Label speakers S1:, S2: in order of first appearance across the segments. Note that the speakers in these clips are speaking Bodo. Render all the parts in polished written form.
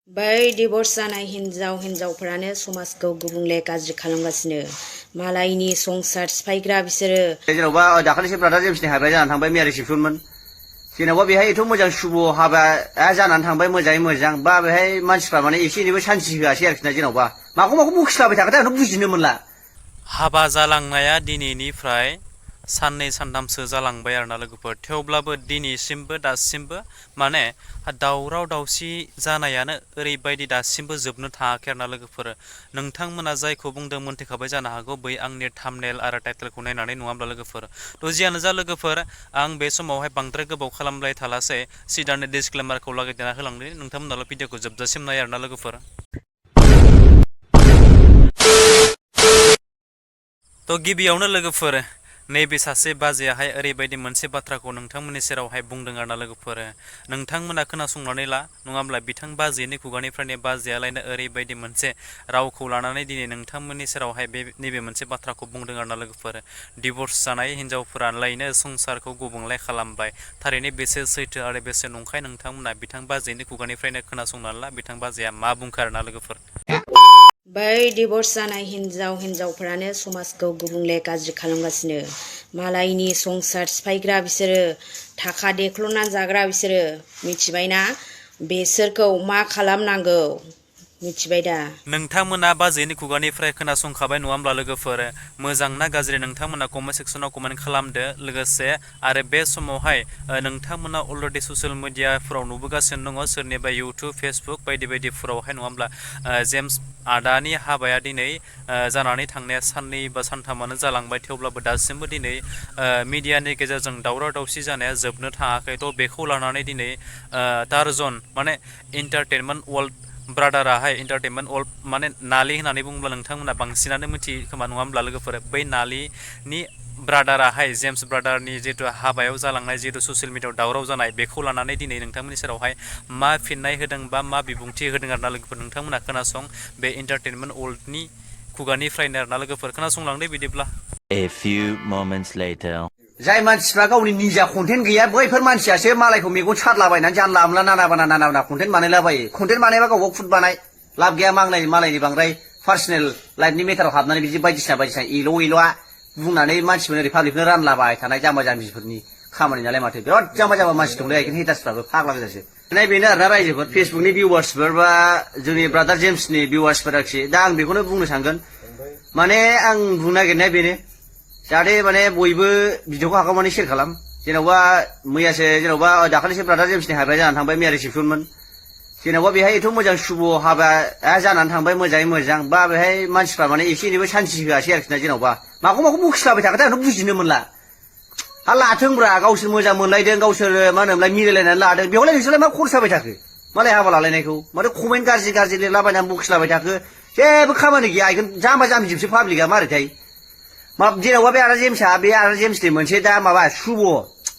S1: बै डिवोर्स जानाय हिनजावफोरानो समाजखौ गुबुंले गाज्रि खालामगासिनो मालायनि संसार सिफायग्रा बिसोरो
S2: जेन'बा दाखालिसो ब्रादार जेम्सनि हाबाया जानानै थांबाय मैया रिसेपसनमोन जेन'बा बेहाय एथ' मोजां शुभ हाबाया जानानै थांबाय मोजाङै मोजां बा बेहाय मानसिफ्रा माने एसे एनैबो सान्थि होआसै आरोखि ना जेन'बा माखौ बखिलाबाय थाखाथाय आंथ' बुजिनो मोनला
S3: हाबा जालांनाया दिनैनिफ्राय साननै सानथामसो जालांबाय आरोना लोगोफोर थेवब्लाबो दिनैसिमबो दासिमबो माने दावराव दावसि जानायानो ओरैबायदि दासिमबो जोबनो थाङाखै आरोना लोगोफोर नोंथांमोना जायखौ बुंदों मोनथिखाबाय जानो हागौ बै आंनि थाम्बनेल आरो टाइटेलखौ नायनानै नङा होमब्ला लोगोफोर थ' जियानो जा लोगोफोर आं बे समावहाय बांद्राय गोबाव खालामलाय थालासै सिदानो डिसक्लेमारखौ लागायदेरना होलांदों नोंथांमोनाल' भिडिअखौ जोबजासिम नाय आरोना लोगोफोर तो गिबियावनो लोगोफोर नैबे सासे बाजैयाहाय ओरैबायदि मोनसे बाथ्राखौ नोंथांमोननि सेरावहाय बुंदों आरोना लोगोफोर नोंथांमोना खोनासंनानै ला नङाब्ला बिथां बाजैनि खुगानिफ्रायनो बाजैयालायनो ओरैबायदि मोनसे रावखौ लानानै दिनै नोंथांमोननि सेरावहाय नैबे मोनसे बाथ्राखौ बुंदों आरोना लोगोफोर डिभर्स जानाय हिनजावफोरालायनो संसारखौ गुबुंले खालामबाय थारैनो बेसे सैथो आरो बेसे नंखाय नोंथांमोना बिथां बाजैनि खुगानिफ्रायनो खोनासंनानै ला बिथां बाजैया मा बुंखो आरोना लोगोफोर
S1: बै डिवोर्स जानाय हिनजावफोरानो समाजखौ गुबुंले गाज्रि खालामगासिनो मालायनि संसार सिफायग्रा बिसोरो थाखा देख्ल'ना जाग्रा बिसोरो मिथिबायना बेसोरखौ मा खालामनांगौ मिथिबाय दा
S3: नोंथांमोना बाजैनि खुगानिफ्राय खोनासंखाबाय नङा होमब्ला लोगोफोर मोजां ना गाज्रि नोंथांमोना कमेन्ट सेक्सनाव कमेन्ट खालामदो लोगोसे आरो बे समावहाय नोंथांमोना अलरेडि ससियेल मिडियाफोराव नुबोगासिनो दङ सोरनिबा इउटुब फेसबुक बायदि बायदिफोरावहाय नङा होमब्ला जेम्स आदानि हाबाया दिनै जानानै थांनाया साननै बा सानथामानो जालांबाय थेवब्लाबो दासिमबो दिनै मिडियानि गेजेरजों दावराव दावसि जानाया जोबनो थाङाखै थ' बेखौ लानानै दिनै टारजन माने इन्टारटेनमेन्ट वर्ल्ड ब्रादाराहाय इन्टारटेनमेन्ट वर्ल्ड माने नालि होननानै बुङोब्ला नोंथांमोना बांसिनानो मिथियो खोमा नङा होमब्ला लोगोफोर बै नालिनि ब्रादाराहाय जेम्स ब्रादारनि जितु हाबायाव जालांनाय जितु ससियेल मिडियायाव दावराव जानाय बेखौ लानानै दिनै नोंथांमोननि सेरावहाय मा फिननाय होदों बा मा बिबुंथि होदों आरोना लोगोफोर नोंथांमोना खोनासं बे इन्टारटेनमेन्ट वर्ल्डनि खुगानिफ्रायनो आरोना लोगोफोर खोनासंलांदो बिदिब्ला
S4: A few moments later
S2: जाय मानसिफ्रा गावनि निजा कन्टेन्ट गैया बैफोर मानसियासो मालायखौ मेगन सारलाबायनानै जानला मोनला नाना कन्टेन्ट बानायलाबायो कन्टेन्ट बानायबा गावबा खुद बानाय लाब गैया मालायनि बांद्राय पार्सनेल लाइफनि मेटाराव हाबनानै बिदि बायदिसिना एल'आ बुंनानै मानसिफोरनो ओरै पाब्लिकनो रानलाबाय थानाय जाम्बा जाम्बिफोरनि खामानि नालाय माथो बिराद जाम्बा मानसि दंलै आइखेन हेटार्सफ्राबो फाग्ला गोजासो बेनो आरोना रायजोफोर फेसबुकनि भिउवार्सफोर बा जोंनि ब्रादार जेम्सनि भिउवार्सफोर आरोखि दा आं बेखौनो बुंनो सानगोन माने आं बुंनो नागिरनाया बेनो जाहाथे माने बयबो भिडिअखौ हागौमानि शेयार खालाम जेन'बा मैयासो जेन'बा दाखालिसो ब्रादार जेम्सनि हाबाया जानानै थांबाय मैया रिसेपसनमोन जेन'बा बेहाय एथ' मोजां शुभ हाबाया जानानै थांबाय मोजाङै मोजां बा बेहाय मानसिफ्रा माने एसे एनैबो सान्थि होआसै आरोखि ना जेन'बा माखौ बखिलाबाय थाखाथाय आंथ' बुजिनो मोनला हा लाथोंब्रा गावसोर मोजां मोनलायदों गावसोर मा होनोमोनलाय मिलायलायनानै लादों बेवलाय नोंसोरलाय मा खरस जाबाय थाखो मालाय हाबा लालायनायखौ माथो कमेन्ट गाज्रि लिरलाबायनानै बखिलाबाय थाखो जेबो खामानि गैया आइखोन जाम्बा जाम्बिजोबसो पाब्लिकआ मारैथाय जेन'बा बे आदा जेम्सनि मोनसे दा माबा शुभ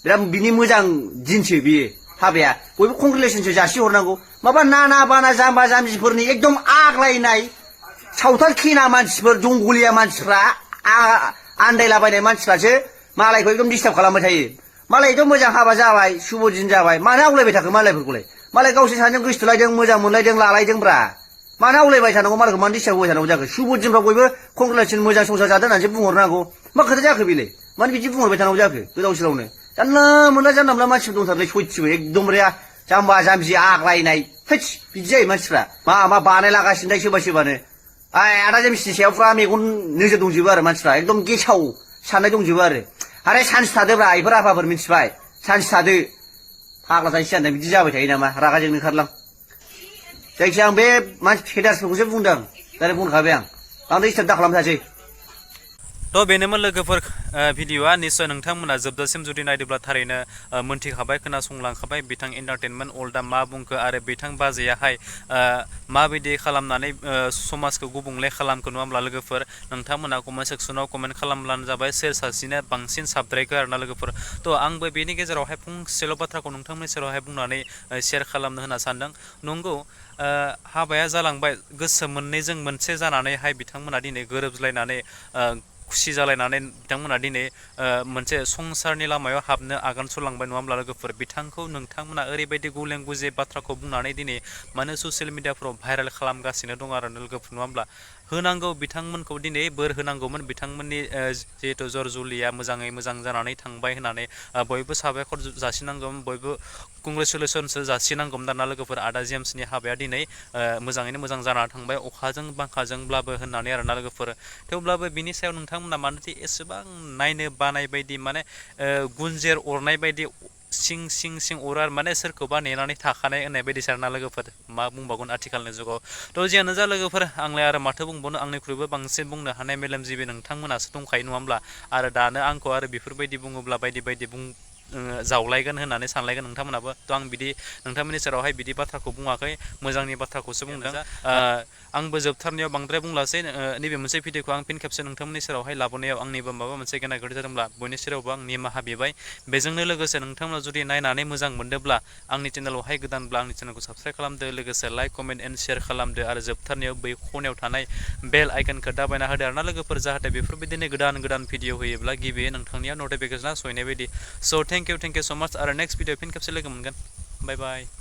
S2: बिराद बिनि मोजां दिनसो बियो हाबाया बयबो कंग्रेचुलेसनसो जासिहरनांगौ माबा नाना बाना जाम्बा जाम्बिफोरनि एकदम आग्लायनाय सावथाल खेना मानसिफोर जंगलिया मानसिफ्रा आन्दायलाबायनाय मानसिफ्रासो मालायखौ एकदम डिस्टार्ब खालामबाय थायो मालायथ' मोजां हाबा जाबाय शुभ दिन जाबाय मानो आवलायबाय थाखो मालायफोरखौलाय मालाय गावसोर सानैजों गोसथोलायदों मोजां मोनलायदों लालायदोंब्रा मानो आवलायबाय थानांगौ मालायखौ मानो डिस्टार्ब होबाय थानांगौ जाखो शुभ दिनफ्राव बयबो कंग्रेचुलेसन मोजां संसार जादों होननानैसो बुंहरनांगौ मा खोथा जाखो बेलाय मानो बिदि बुंहरबाय थानांगौ जाखो गोदाव सोरावनो जानला मोनला मानसिफोर दंथारलै सयथिबो एकदमबारे जाम्बा जाम्बि आग्लायनाय थैस बिदि जायो मानसिफ्रा मा बानायलागासिनो थाय सोरबानो आदा जेम्सनि सायाव फुरा मेगन नोजोर दंजोबो आरो मानसिफ्रा एकदम गेसाव साननाय दंजोबो आरे सान्स थादोब्रा आइफोर आफाफोर मिथिबाय सान्स थादो फाग्ला जायसि जानाय बिदि जाबाय थायो नामा रागा जोंनो ओंखारलां जायखिया आं बे मानसि हेटार्सफोरखौसो बुंदों दालाय बुंखाबाय आं बांद्राय डिस्टार्ब दा खालामथासै
S3: थ' बेनोमोन लोगोफोर भिडिअआ निस्सय नोंथांमोना जोबजासिम जुदि नायदोंब्ला थारैनो मोनथिखाबाय खोनासंलांखाबाय बिथां इन्टारटेनमेन्ट वर्ल्डआ मा बुंखो आरो बिथां बाजैयाहाय माबायदि खालामनानै समाजखौ गुबुंले खालामखो नङा होमब्ला लोगोफोर नोंथांमोना कमेन्ट सेक्सनाव कमेन्ट खालामब्लानो जाबाय सोर सासेनो बांसिन साबद्रायखो आरोना लोगोफोर थ' आंबो बेनि गेजेरावहाय फंसेल' बाथ्राखौ नोंथांमोननि सेरावहाय बुंनानै शेयार खालामनो होनना सानदों नंगौ हाबाया जालांबाय गोसो मोननैजों मोनसे जानानैहाय बिथांमोना दिनै गोरोबज्लायनानै खुसि जालायनानै बिथांमोना दिनै मोनसे संसारनि लामायाव हाबनो आगान सुरलांबाय नङा होमब्ला लोगोफोर बिथांखौ नोंथांमोना ओरैबायदि गुलें गुजे बाथ्राखौ बुंनानै दिनै मानो ससियेल मिडियाफ्राव भाइरेल खालामगासिनो दं आरो लोगोफोर नङा होमब्ला होनांगौ बिथांमोनखौ दिनै बोर होनांगौमोन बिथांमोननि जिहेतु जर जुलिया मोजाङै मोजां जानानै थांबाय होननानै बयबो साबायखर जासिनांगौमोन बयबो कंग्रेचुलेसनसो जासिनांगौमोन दाना लोगोफोर आदा जेम्सनि हाबाया दिनै मोजाङैनो मोजां जानानै थांबाय अखाजों बांखाजोंब्लाबो होननानै आरोना लोगोफोर थेवब्लाबो बिनि सायाव नोंथांमोना मानोथो एसेबां नायनो बानाय बायदि माने गुनजेर अरनाय बायदि सिं सिं सिं अरा माने सोरखौबा नेनानै थाखानाय होननाय बायदि सारना लोगोफोर मा बुंबावगोन आथिखालनि जुगाव थ' जियानो जा लोगोफोर आंलाय आरो माथो बुंबावनो आंनिख्रुइबो बांसिन बुंनो हानाय मेलेमजिबि नोंथांमोनासो दंखायो नङा होमब्ला आरो दानो आंखौ आरो बेफोरबायदि बुङोब्ला बायदि बायदि जावलायगोन होननानै सानलायगोन नोंथांमोनाबो थ' आं बिदि नोंथांमोननि सेरावहाय बिदि बाथ्राखौ बुङाखै मोजांनि बाथ्राखौसो बुंदों आंबो जोबथारनायाव बांद्राय बुंलासै नैबे मोनसे भिडिअखौ आं फिन खेबसे नोंथांमोननि सेरावहाय लाबोनायाव आंनिबो माबा मोनसे गेना गोरोन्थि जादोंब्ला बयनि सेरावबो आं निमाहा बिबाय बेजोंनो लोगोसे नोंथांमोना जुदि नायनानै मोजां मोनदोंब्ला आंनि चेनेलावहाय गोदानब्ला आंनि चेनेलखौ साबस्क्राइब खालामदो लोगोसे लाइक कमेन्ट एन्ड शेयार खालामदो आरो जोबथारनायाव बै खनायाव थानाय बेल आइकनखौ दाबायना होदो आरोना लोगोफोर जाहाथे बेफोरबायदिनो गोदान गोदान भिडिअ होयोब्ला गिबियै नोंथांनियाव नटिफिकेसना सहैनाय बायदि स' थेंक इउ स' माच आरो नेक्स्ट भिडिअ फिन खेबसे लोगो मोनगोन बाय बाय